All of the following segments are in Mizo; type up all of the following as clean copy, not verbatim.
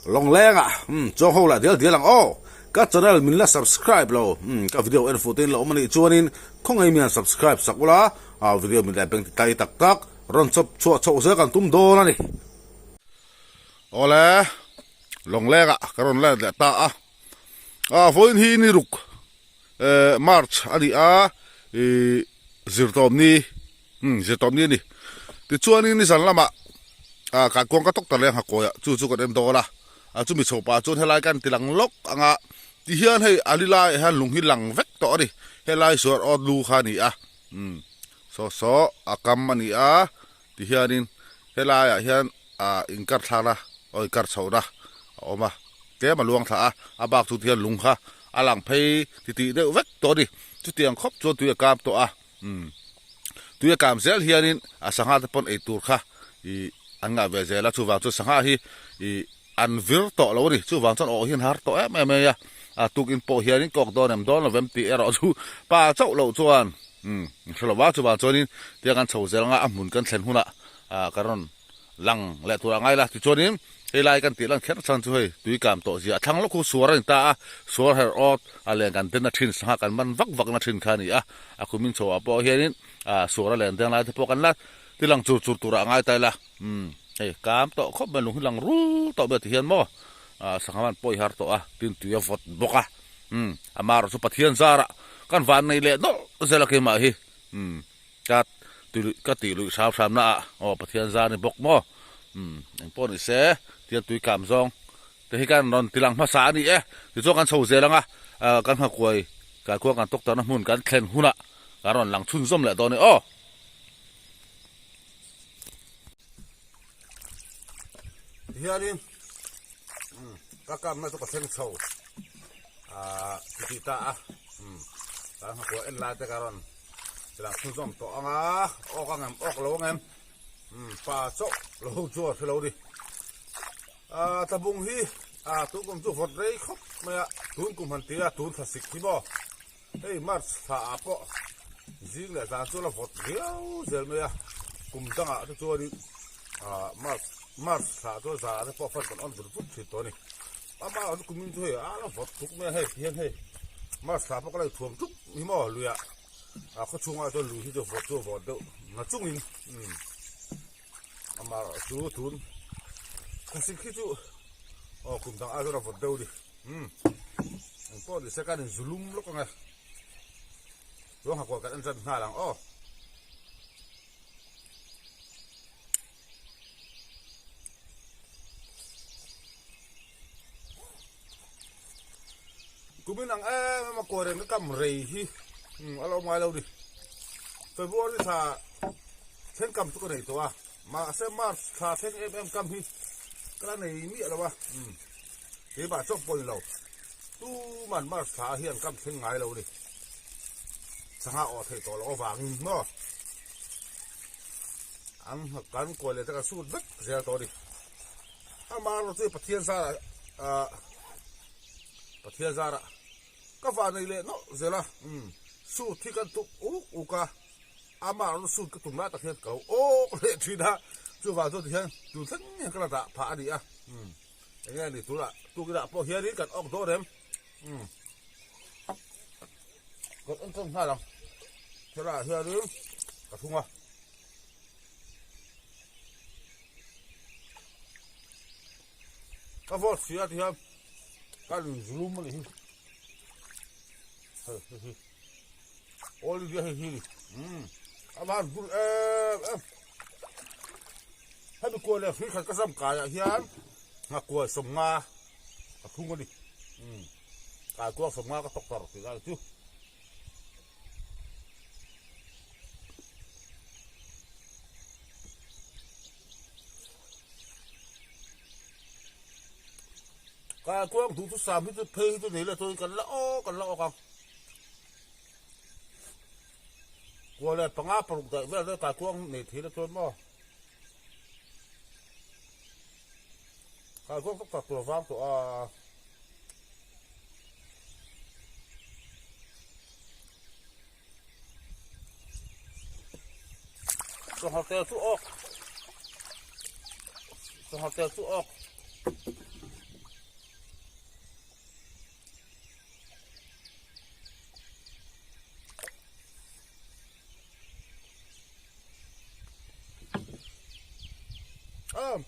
Lawngleng ah umm chuang ho lah dial dial ang aw. Ka channel min la subscribe lo umm ka video en fuh te in la awm a nih chuanin khawngaih mian subscribe sak ula ah video min la beng ti tai tak tak rawn chawp chhuah chhoh zel kan tum dawn a ni. Awle Lawngleng ah ka rawn let leh ta a ah vawiin hi ni ruk eh March a ni a ih zirtawmni Umm zirtawpni a ni. Tichuanin nizan lamah ah kan kuang ka tawk ta leng hakawi ah chu chu kan en dawn a, ah chumi chho pah chuan helai kan ti lang lawk ang a, tihian hei a li laiah hian lung hi lang vek tawh a ni, helai suar awt lu kha a ni a, umm saw saw a kam a ni a, tihianin helaiah hian ah inkar thlakna aw inkar chhohna a awm a, tlem a luang thla a, a bak chu tihian lung kha a lang phei titih deuh vek tawh a ni, chutiang khawp chuan tui a kap tawh a. Umm tui a kam zel hianin a sangha te pawn ei tur kha ih an ngah ve zel a, chuvang chuan sangha hi ih an vir tawh lo a ni, chuvang chuan awh hi an har tawh em em mai a, a tukin pawh hianin kawk dawn em dawn lo vem tih erawh chu pa chauh loh chuan umm an hre lo va, chuvang chuanin tiang an chho zel anga a hmun kan thlen hunah ah kan rawn lang leh tur a ngai la, tichuanin hei lai kan tih lan kher chhan chu hei tui kam tawh zia a thlang lawk khu suar a ni ta a, suar her awt a len kan den na thin sangha kan man vak vak na thin kha a ni a, a kumin chho ah pawh hianin ah suar a len deng lai te pawh kan la ti lang chur chur turah a ngai ta ila umm hei kam tawh khawp mai lung hi lang rul tawh mai ti hian maw ah sangha man pawh i har tawh a tin tui a vawt bawk a umm amaherawhchu Pathian zarah kan van nei leh nawlh zel a keimah hi umm. Ka tui ka tih luih hram hram na ah aw Pathian zar ni bawk maw umm eng pawh ni se tiang tui kam zawng te hi kan rawn ti lang hmasa a ni e tichuan kan chho zel ang a ah kan nghakuai kaikhuang kan tawk tarna hmun kan thlen hunah kan rawn lang chhunzawm leh dawn e aw. Tihianin umm ka kamna chu ka thleng chho ah titih ta a umm kan nghakuai en lai te ka rawn. Tilang chhunzawm tawh ang a, awk ang em awk lo ang em umm pa chauh lo chu a hre lo ni. Aaa tlabung hi aa tun kum chu vawt rei khawp mai a, tun kum han tia tun thla sik hi maw hei March thla ah pawh zing leh zan chu a la vawt riau zel mai a, kum dangah te chuanin aa March March thla chuan zanah te pawh fan kan on vut vut thin tawh a ni. Amah chu kumin chu hei a la vawt tuk mai a hei tihian hei March thla pawh ka la inthuam tuk hi maw luiah. A khaw chhungah chuan lui hi chu vawt chu a vawt deuh na chungin umm amaherawh chu tun khawsik hi chu aw kum dang ai chuan a vawt deuh a ni umm eng pawh ni se kan in zu lum lawk ang e chuan nghakuai kan en tan nghal ang aw. Kumin ang em em a kawi reng ka kam rei hi a lo ngai lo ni. February thla thleng kam chu ka nei tawh a, mahse March thla thleng em em kam hi ka la nei miah lo a, keimah chawp pawh ni lo. Tuman March thla ah hian kam thleng ngai lo ni. Sangha awh theih tawh loh avangin maw an kan kawi leh te kan sut vek zel tawh a ni. Amaherawhchu chu Pathian zarah ah Pathian zarah ka van nei leh nawlh zel a umm suit hi kan tuk uk uk a amaherawhchu suit ka tum lai tak hian ka lo awk leh thin a chuvang chuan tihian tun thleng hian ka la dah phah a ni a umm eng nge ni tunah tukinah pawh hianin kan awk dawn em umm kan enkawl nghal ang helaiah hianin ka thung a. Ka vawt si a tihian ka inzulum a nih hi hei hei hi all India hei hi ni umm a van bul em em hemi kuai leh hrui khat ka zam kaiah hian nghakuai sawmnga ka thung a ni umm kaikuang sawmnga ka tawk tar tih lai chu. Ka kuang duh chu sam hi chu phei hi chu nei la chuan kan la awk kan la awk ang. Kua leh panga paruk daih vel daih kai kuang nei thei la chuan maw. Kai kuang tak tak tur a vang tawh a. Sangha tel chu awk. Sangha tel chu awk.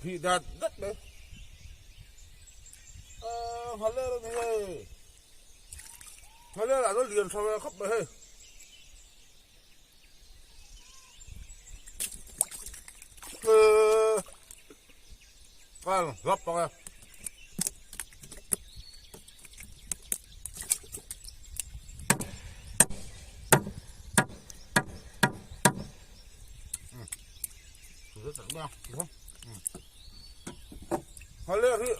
phih dat dat mai. Aaa nghaler a ni hei. Nghaler ah chuan lian tha ve khawp mai hei. Eee kal hlap ang e. Nghaler hi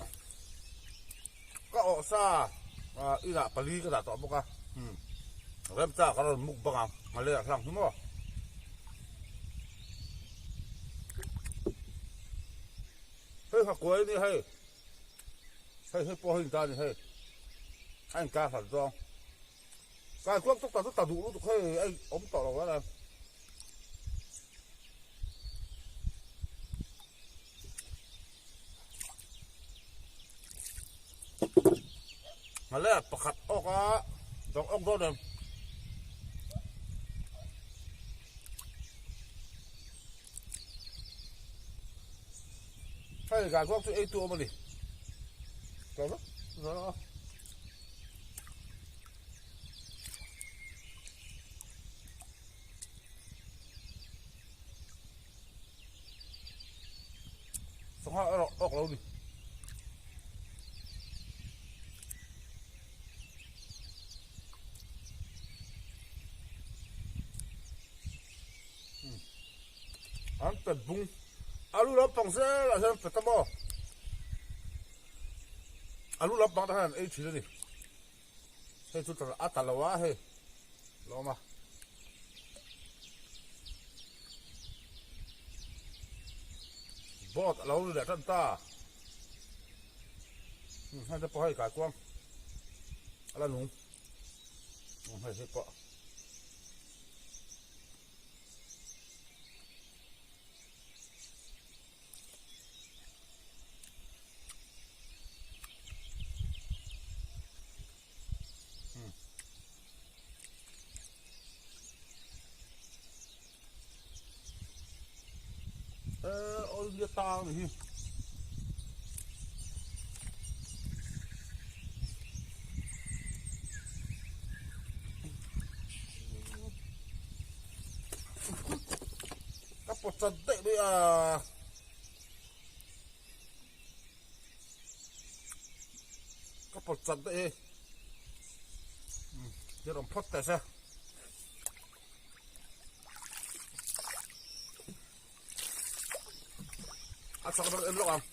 ka awh sa inah pali ka dah tawh bawk a remcha ka rawn muk bang ang nghaler hlang hi maw. Hei nghakuai a ni hei hei hei pawh hei in ta a ni hei a inkar hlat zawng. Kai kuak tuk ta chu ta duh lutuk hei a awm tawh lo a. Ngale pakhat awk a dawng awk dawn em. Hei kai kuak chu ei tu awm a ni. Tawh lo. Sangha erawh awk lo ni. An pet bung alu lampang zel ah hian pet a maw alu lampang te hian an ei thin a ni. Hei chu a ta lo a hei lawm a. Boat a lo ri leh tan ta. Hei te pawh hei kai kuang a la nung. Hei hei pawh. Ôi như ta này Ka pawt chat daih mai a. Ka pawt chat daih hei. Ti rawn phawt teh se. A chak deuh em lawk ang.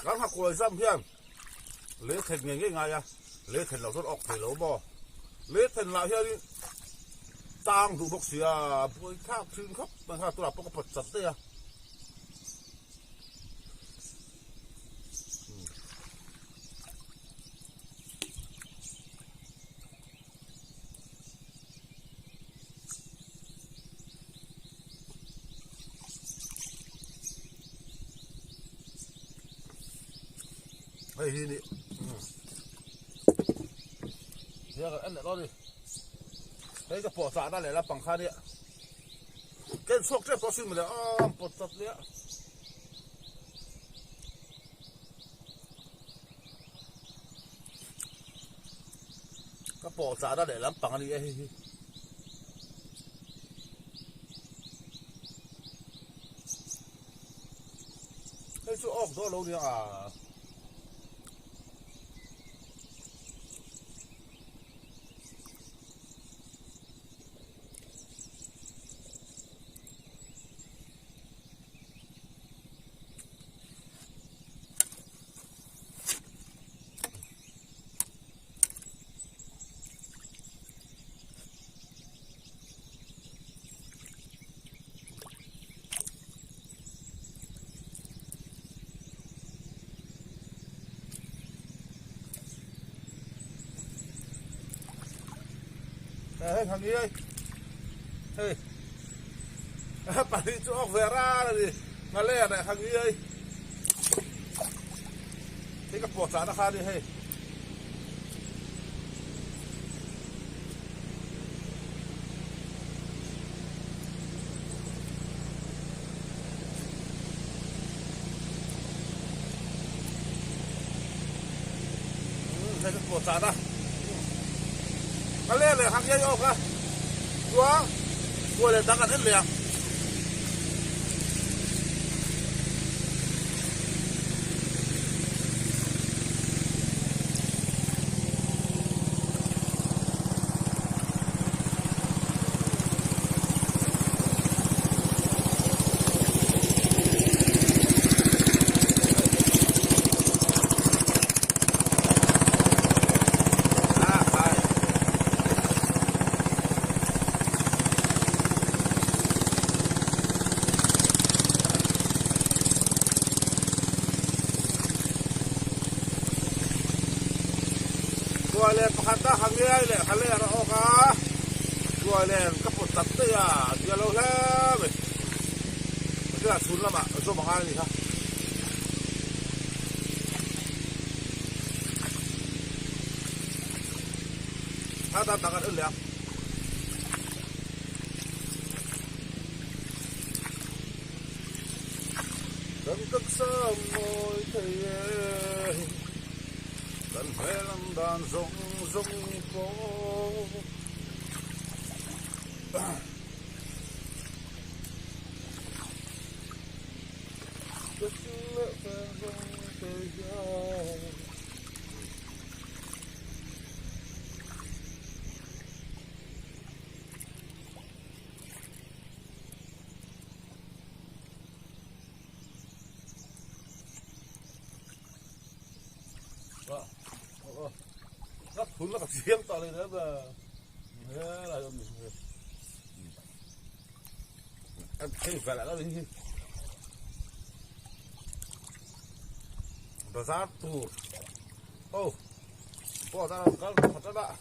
Kan hakuai zam hian lei then ngei ngei ngai a, lei then loh chuan awk thei lo maw? Lei then lah hianin tang duh bawk sia, buai thlak thin khawp mai kha tunah pawh ka pawt chat daih a. Hei hi ni hian kan en leh dawn a ni hei ka pawh chahna leh lampang kha nia ken chhuak tep pawh a sin mawle aw an pawt chat nia. Ka pawh chahna leh lampang a ni e hei hi. Hei chu awk dawn lo nia a. Hei hang i hei. Hei. Pahnih chu awk ve ral a ni. Ngale leh hang i hei. Hei ka pawh chahna kha a ni hei. Hei ka pawh chahna. Ka leh leh hang iai awk a. Chuan kua leh dang an en leh ang. Tuai len pakhat a hangiai leh ka ler a awk a, tuai len ka pawt tak daih a, a zia lo hle mai. Chutah chhun lamah zawm a ngai a ni kha. Tha tan tak an en leh ang. Kan taksa mawi thei e, kan hmel ang dan zawng zawng pawh. Bazar tur oh pawh a rawn kal khat a dah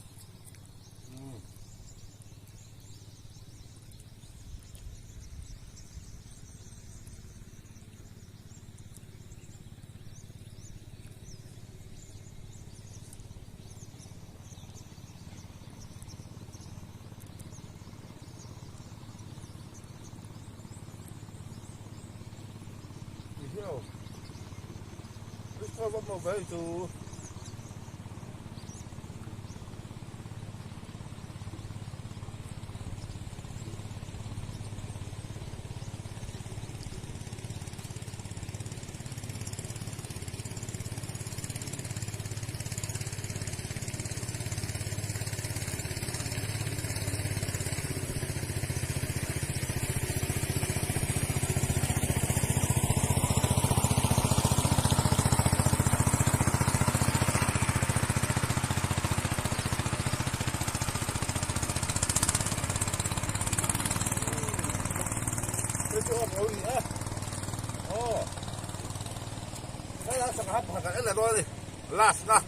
Last na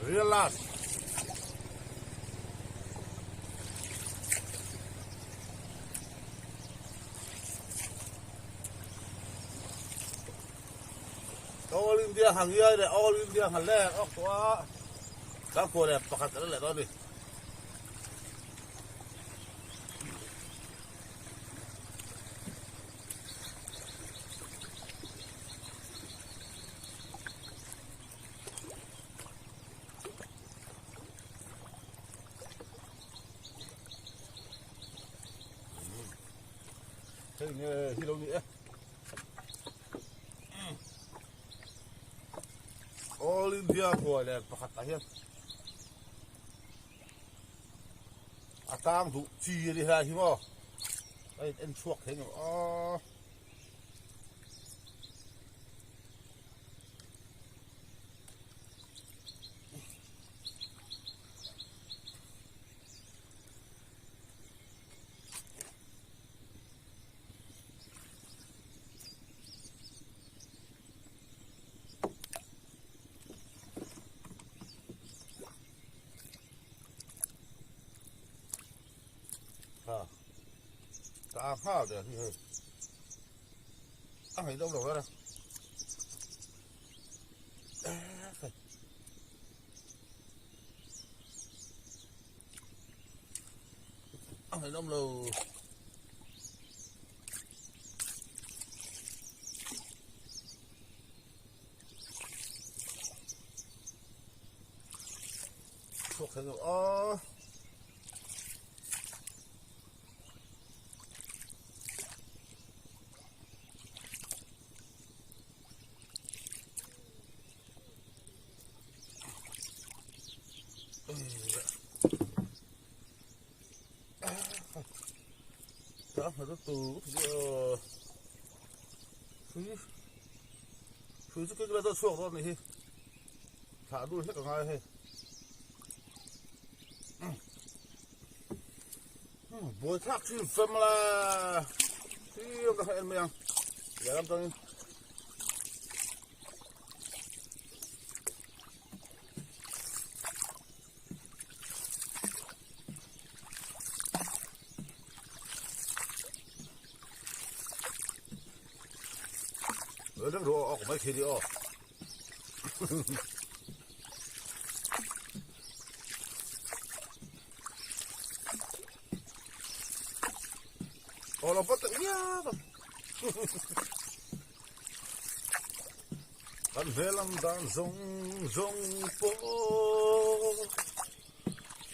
real last All India hang iai leh All India hang lek awk tawh a Tangkua leh pakhat a la leh dawn a ni. Hei nge hi lo ni e. All India khuai leh pakhat ah hian a tang duh chi a ni helai hi maw a in en chhuak thei ngawt a. nghal der hi hei a ngaihnawm lo ber a. A ngaihnawm lo. Chhuak thei lo a. Hrui chu kek la chuan chhuak dawn a nih hi thlah dul hlek a ngai a hei buai thlak thin fem la thil ka en mai ang lehlam tangin. Ờ, rồi ọc mấy khi đi ọ. Ờ, nó bắt tự nhiên. Kan velam dan zawng zawng pawh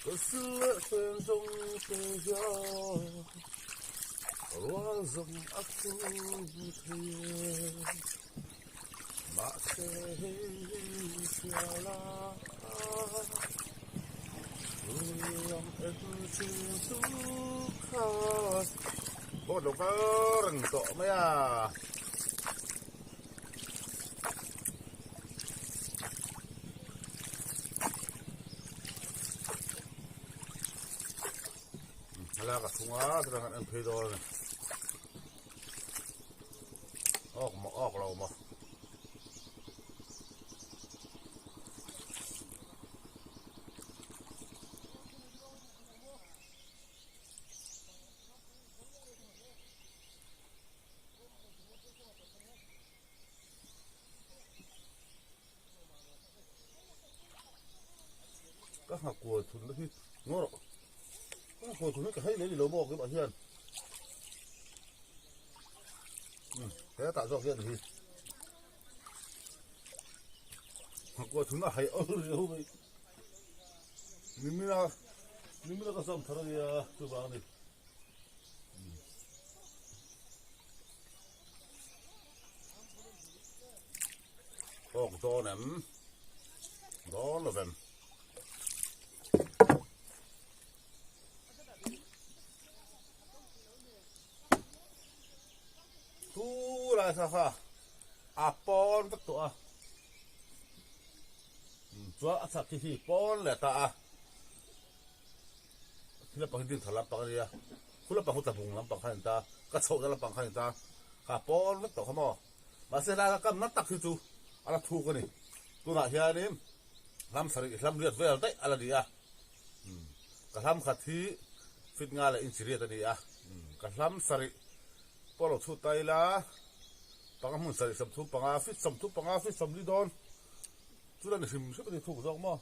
ka sil leh fen zawng te hian rual zawng a chhung thei e. Mahse hei hriala lam en chin chu kha boat lo kal reng tawh mai a. Thlalak a thung a chutah khan en phei dawn a ni awk maw awk lo maw. Ka nghakual thun na hi ngaw rawh ka nghakual thun hi ka hei leh ni lo maw keimah hian he tah zawk hian hi nghakual thun a hei aw riau mai nimina nimina ka zawm thar ania chuvang a ni. Awk dawn em? Dawn lo vem. Thu lai kha kha a pawn vek tawh a. Chuan a chhak khi hi pawn leh ta a. Thil lampang hi ding thar lampang a nia, khu lampang khu tlabung lampang kha a ni ta, ka chhohna lampang kha a ni ta, kha pawn vek tawh kha maw. Mahse helai ka kamna tak hi chu a la thuk a ni. Tunah hianin hlam sarih hlam riat vel daih a la ni a, ka hlam khat hi fit nga leh inch riat a ni a, ka hlam sarih pawh lo chhut ta ila panga hmun sarih 35 fit 35 fit 40 dawn chu la ni hrim hrim a ni thuk zawk maw.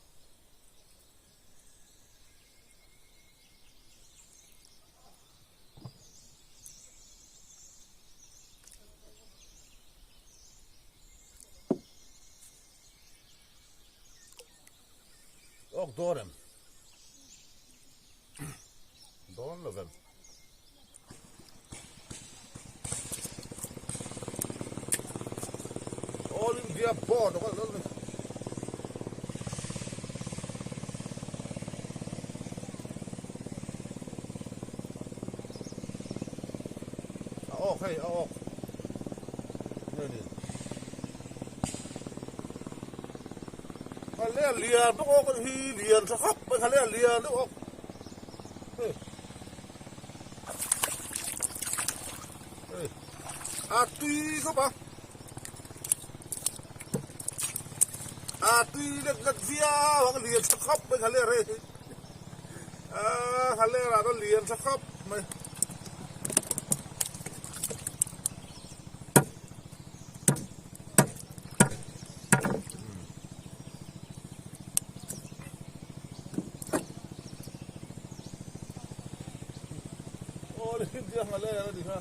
Awk dawn em? Dawn lo vem. All India board a kal ni. A awk hei a awk. Nge ni. Kha le lian bawk awk hi lian tha khawp mai kha le lian deuh awk. Hei. A tui khawp a. A tui let let viau ang lian tha khawp mai kha le rei. A kha le rah lian tha khawp mai. All India nghaler a ni kha.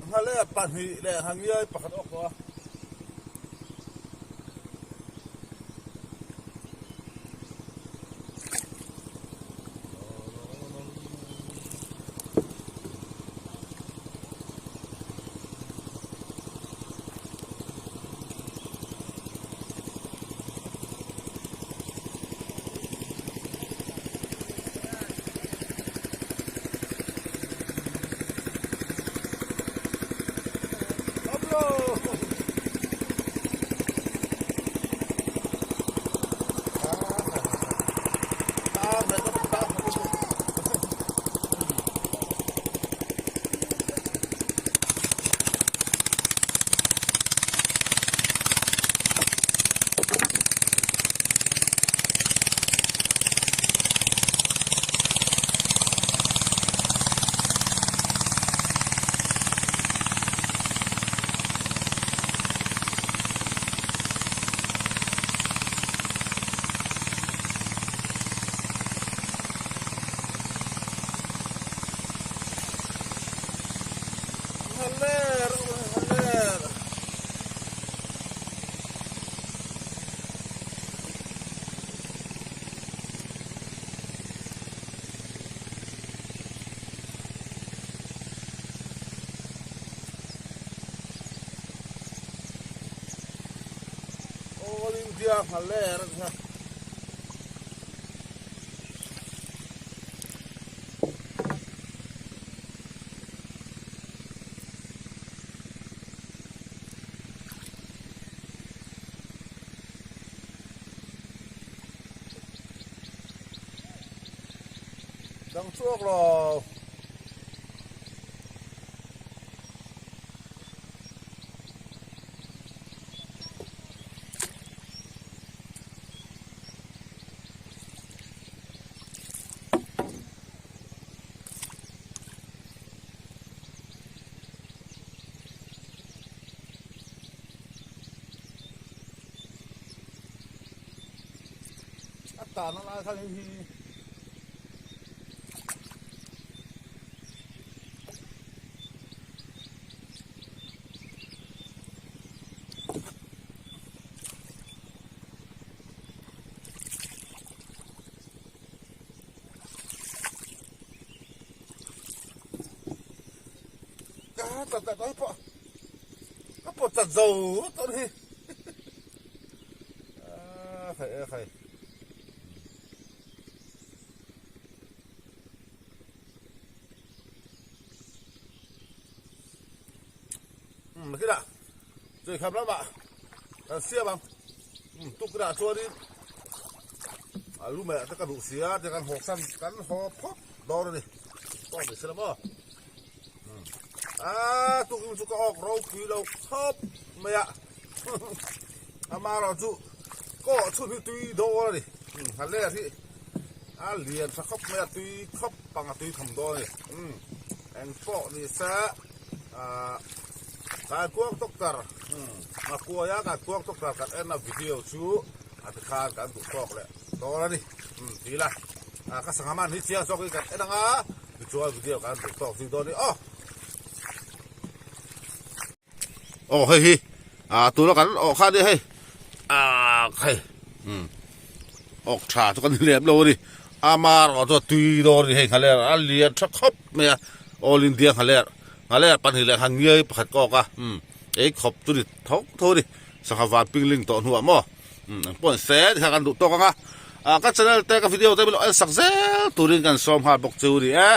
Nghaler pahnih leh nghangiai pakhat awk tawh a. Nghaler nghaler. All India nghaler a ni a. Dang chhuak lo. A tan a lai khan hei hi Ka ta ta pawh ka pawt chat zo tawh hi a khai a khai um khi lah chei kham lamah kan siam ang um tukverh ah chuanin a lu meh te ka duh sia te kan haw san kan haw phawt dawn a ni pawh ni se la maw um a tukin chu ka awk ropui lo khawp mai a amaherawhchu ka awh chhun hi tui dawn a ni um ha ler hi a lian tha khawp mai a tui khawp pang a tui tham dawn a ni um eng pawh ni se ah Kaikuang doctor Ngakuaia Kaikuang doctor kan en a video chu a tikhan kan duh tawk leh dawn a ni ti ila ka sangha man hi chiang zawk in kan en anga tichuan video kan duh tawk zui dawn a ni aw. Aw hei hi ah tuna kan awh kha nia hei ah hei awk tha chu kan lem lo a ni ama erawh chu a tui dawn a ni hei nghaler a lian tha khawp mai a all India nghaler nghaler pahnih leh ngha ngiai pakhat ka awk a ei khawp chu ni tho tho a ni sangha van ping ling tawh hnuah maw engpawh ni se tikhan kan duh tawk ang a ah ka channel te ka video te min lo en sak zel turin kan sawm nghal bawk chu a ni e.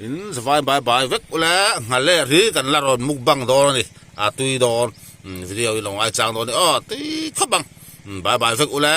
In zavai bai bai vek ula nghaler hi kan la rawn mukbang dawn a ni a tui dawn video hi lo ngaichang dawn a ni aw tui khawp ang bai bai vek ula.